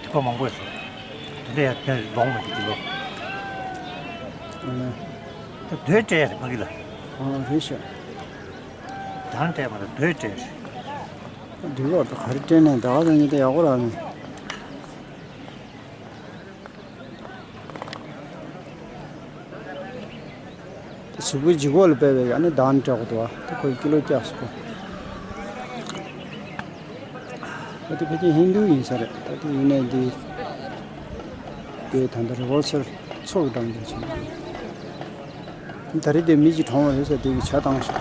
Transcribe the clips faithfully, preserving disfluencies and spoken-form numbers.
ཐིགས་པ་མང་པོ་ཡོད་སོང་། དེ་འདྲ་ཡང་དེ་ལོང་མི་འདུག་འདི་ལོ། ཨ་ནི། ད་རྡོས་སྤྲས་རེད་ཕ་གི་ལ། ཨ་རེད་ཤག་དང་སྤྲས་མ་རེད་རྡོས་སྤྲས་རེད། འདི་ལོ་ད་ག་རེ་སྤྲས་ནས་ད་ག་ད་ཉིད་དེ་ཡག་པོ་རག་ནས། གཟུགས་པོའི་ལྗིད་ཁོག་ལ་དཔག་པའི་ཨ་ནི་གདང་སྤྲད་དགོས་འདུག་བ། ད་ཁོས་ཀི་ལོ་བརྒྱབ་སོང་། ད་དེ་ཕལ་ཆེར་ཧིན་རྡུ་ཡིན་ས་རེད། ད་དེ་ཡིན་ནའི་འདི་དེ་ད་ལྟ་རི་ཝོལ་ཆར་ཚོགས་ཀྱི་འགྲམ་དུ་ཕྱིན། ད་རེས་དེ་མི་གཅིག་གྲོངས་པ་རེད་ཟེར་དེ་གི་ཇ་བཏང་ཤག་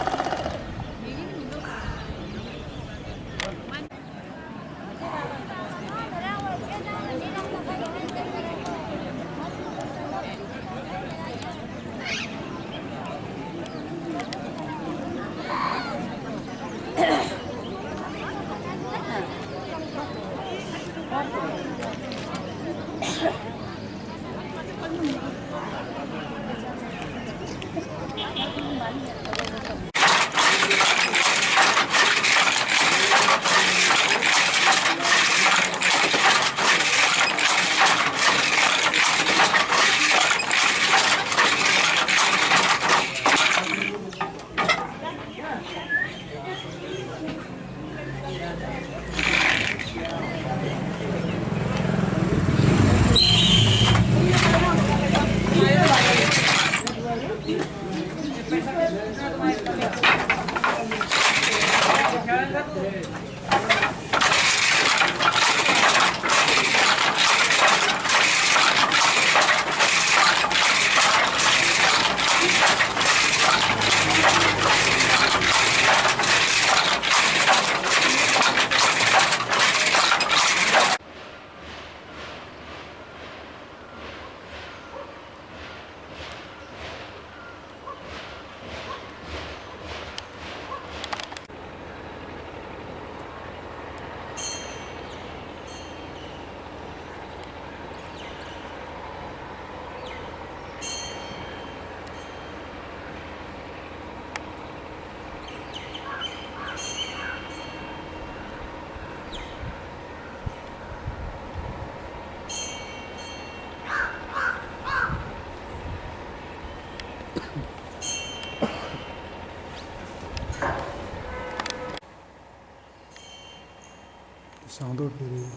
ཟངས་མདོག་དཔལ་རི་ལྷ་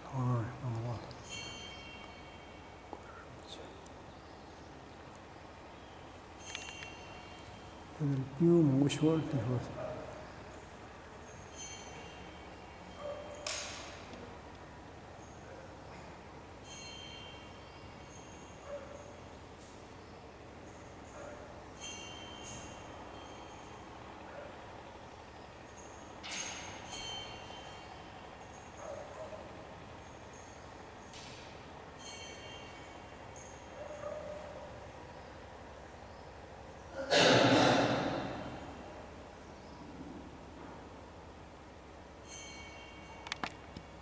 ཁང་ནང་ལ། དེ་ནས་སྤྲེའུ་མང་པོ་ཤོར་དེ་ཤོར།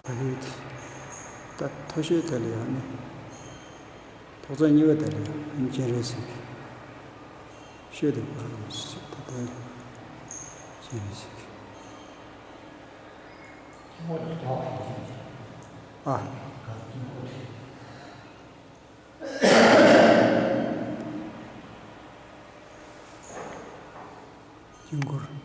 ད་ལྟ་མཐོ་ཤོས་དེ་ལ་ཡང་ནི། ཐོག་བརྩེགས་གཉིས་པ་དེ་ལ་ཡང་སྤྱན་རས་གཟིགས། ཤོད་དེ་བར་དུ་ཞིག་ད་ལྟ་སྤྱན་རས་གཟིགས། ཨ། དཀྱིལ་འཁོར།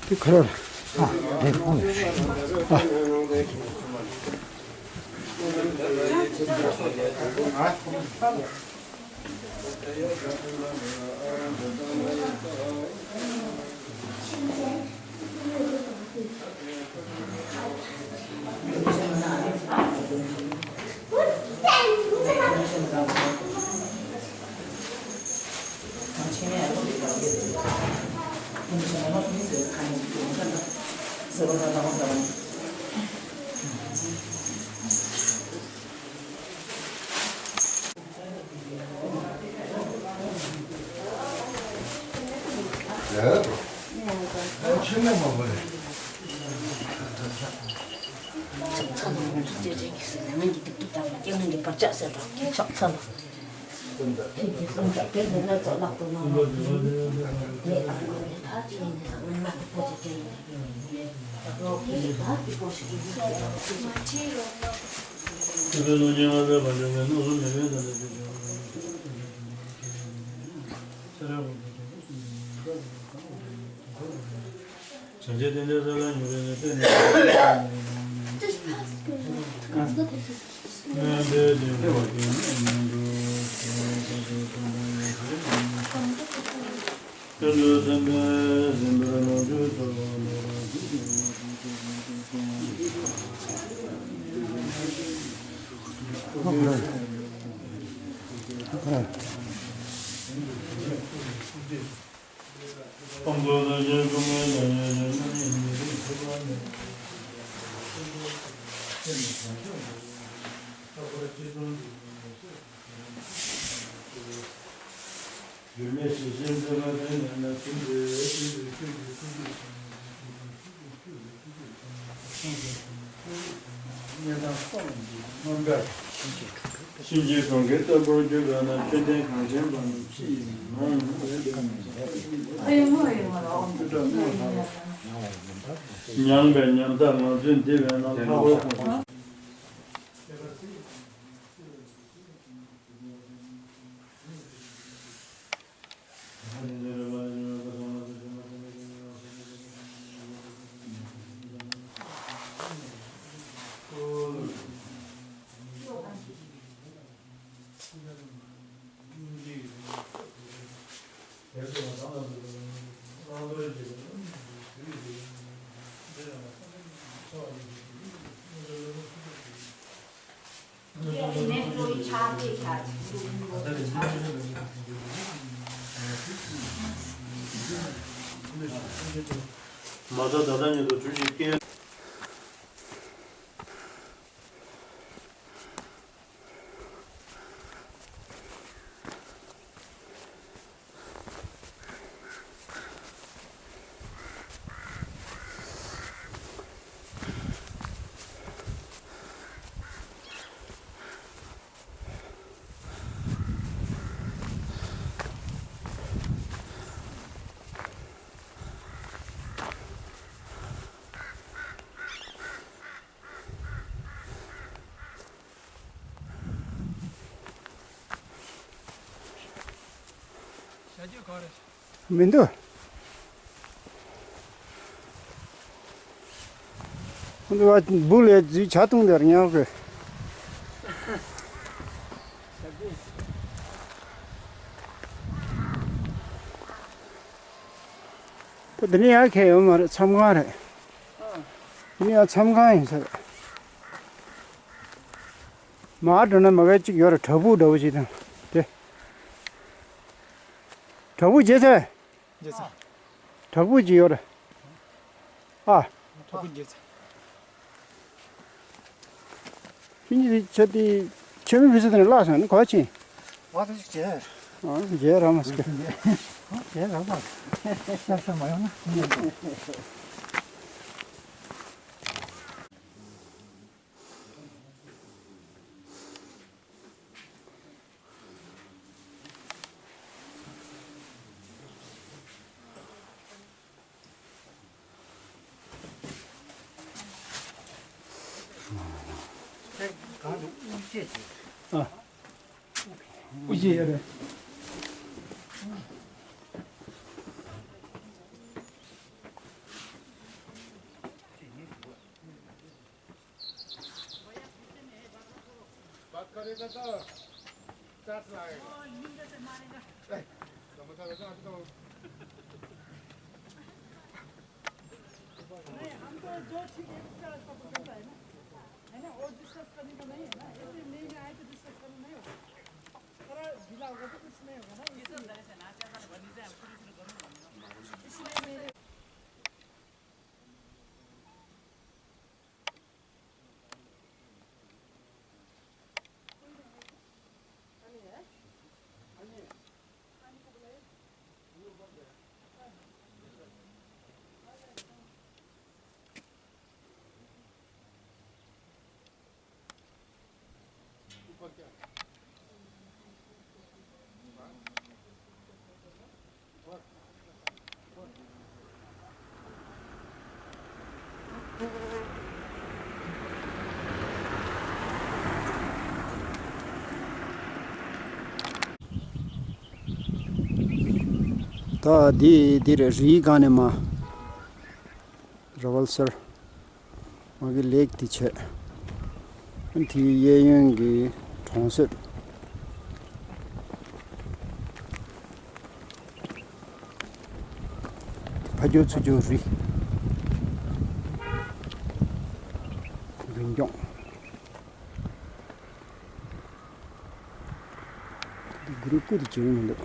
དེ་ཁ་རོ། ཨ། དེ་ཁོང་ནས། ཨ། གཤིན་རྗེའི་གྲོང་ཁྱེར་ལྟ་བུར་གྱུར་པས་ན། ཆོས་ལྡན་གངས་ཅན་པ་རྣམས་ཕྱི་ཡི་ངང་ཉམས་པའི་ཉམ་ཐག་ངང་ཚུལ་འདི་བས་ན། ལྷག་པར་དུ། མ་ད་ད་ལྟ་ཉིད་དུ་གྲུ་བཞི་སྐྱེས། མི་འདུག་ཁོང་ཚོ་བ་འབུ་ལས་རྫུས་ཆ་བཏུང་དེར་ཉོག་གི། ད་དེ་ནས་ཡར་ཁྱེར་ཡོང་མ་རེད། མཚམས་ཁང་རེད། དེ་ནས་ཡར་མཚམས་ཁང་ཡིན་ས་རེད། མར་འགྲོ་ན་མ་གི་གཅིག་ཡོད་རེད། བྲག་ཕུག་འདྲ་བོ་ཅིག་དང་དེ། བྲག་ཕུག་མཇལ་ཚར། མཇལ་ཚར། བྲག་ཕུག་ཅིག་ཡོད་རེད། ཨ། བྲག་ཕུག་མཇལ་ཚར། ཁྱེད་གཉིས་ཆ་དེ་ཆེན་མོ་བི་སི་དེ་ནས་བརླག་སོང་ནི་ག་ཕྱིན། ཨ་ད་ཅིག་མཇལ། ཨ་མཇལ་ར་མ་སོང་། མཇལ་ར་མ་སོང་། ཤ་ཤ་མ་ཡོང་ན། ཨ། དབུ་འབྱེད་ཡོད་རེད། बात करेगा तो चार्ज लागेगा। ए, तो मतलब ऐसा आपको नहीं, हम तो जो ठीक है, उसका सपोर्ट करता है ना, है ना? और डिस्कस करने का नहीं है ना, ऐसे नहीं, नहीं आए तो डिस्कस करना नहीं होगा। थोड़ा ढीला होगा तो कुछ नहीं होगा ना, इसलिए। इसलिए मेरे ད་འདི་འདིར་རིའི་སྒང་ནས་མར་ར་ཝལ་སར་མ་གི་ལེག་འདི་བྱས། དེའི་གཡས་གཡོན་གྱི་གྲོང་གསེབ། ཕ་ཇོ་ཚུ་ཇོ་རི། རིན་སྐྱོང་། འདི་གུ་རུ་སྐུ་དེ་བྱེད་ཀྱི་མི་འདུག་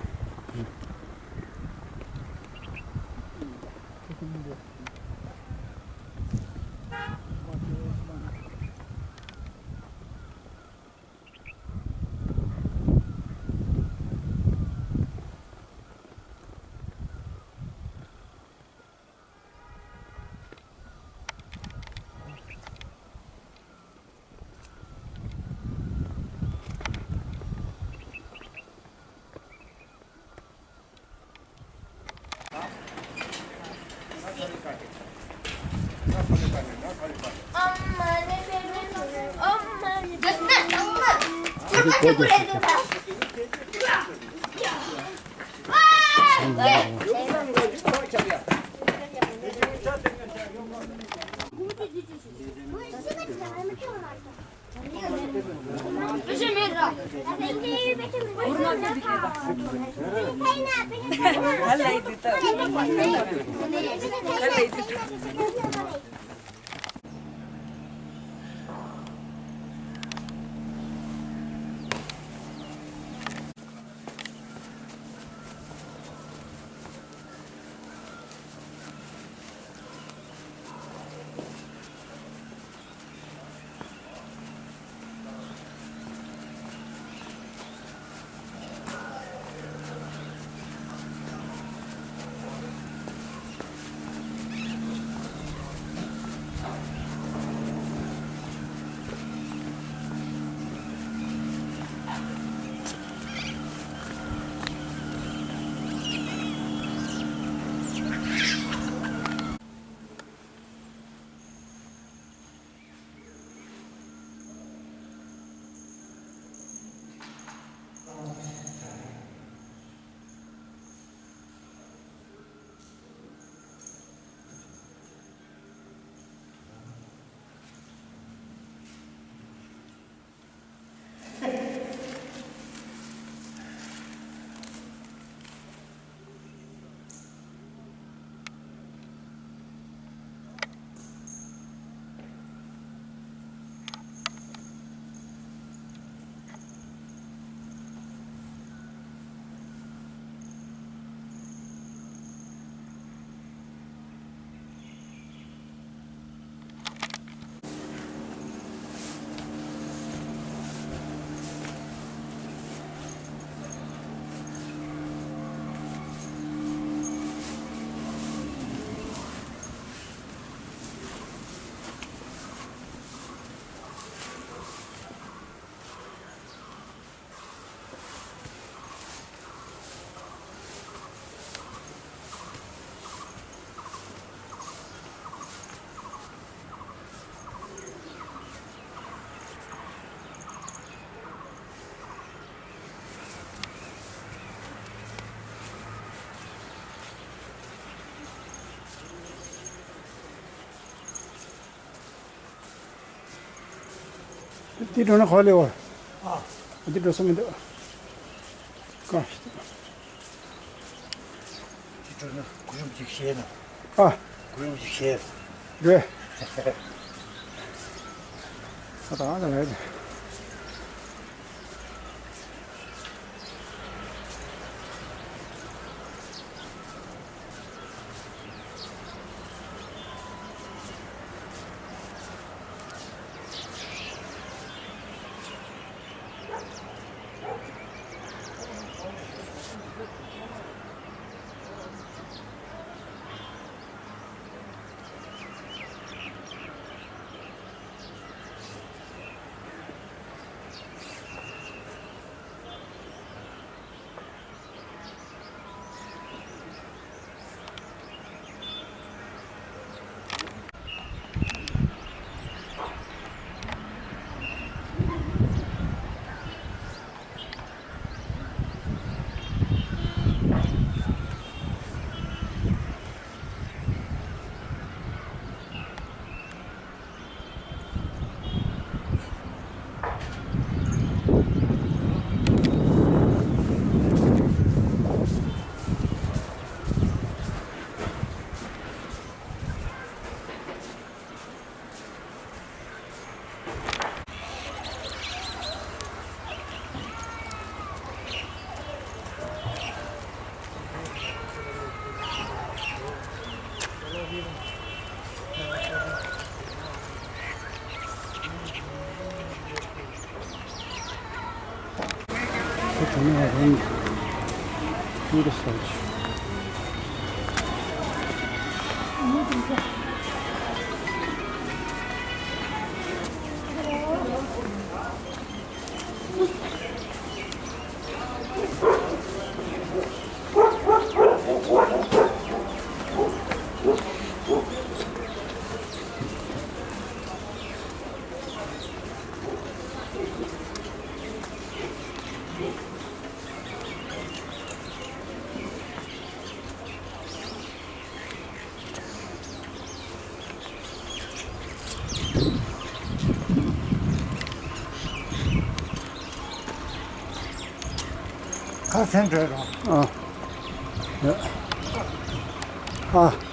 འདི་འགྲོ་ན་ག་པར་སླེབས་པ། ཨ། འདི་འགྲོ་ས་མི་འདུག་གང་ཞིག་འདི་འགྲོ་ན་གུ་རུམ་ཅིག་བཤད་ན། ཨ། གུ་རུམ་ཅིག་བཤད། རེད། ཨ་ད་ཨ་ད་རེད། ཁ་སེང་བྲོས་རོགས། ཨ། ཡ། ཨ།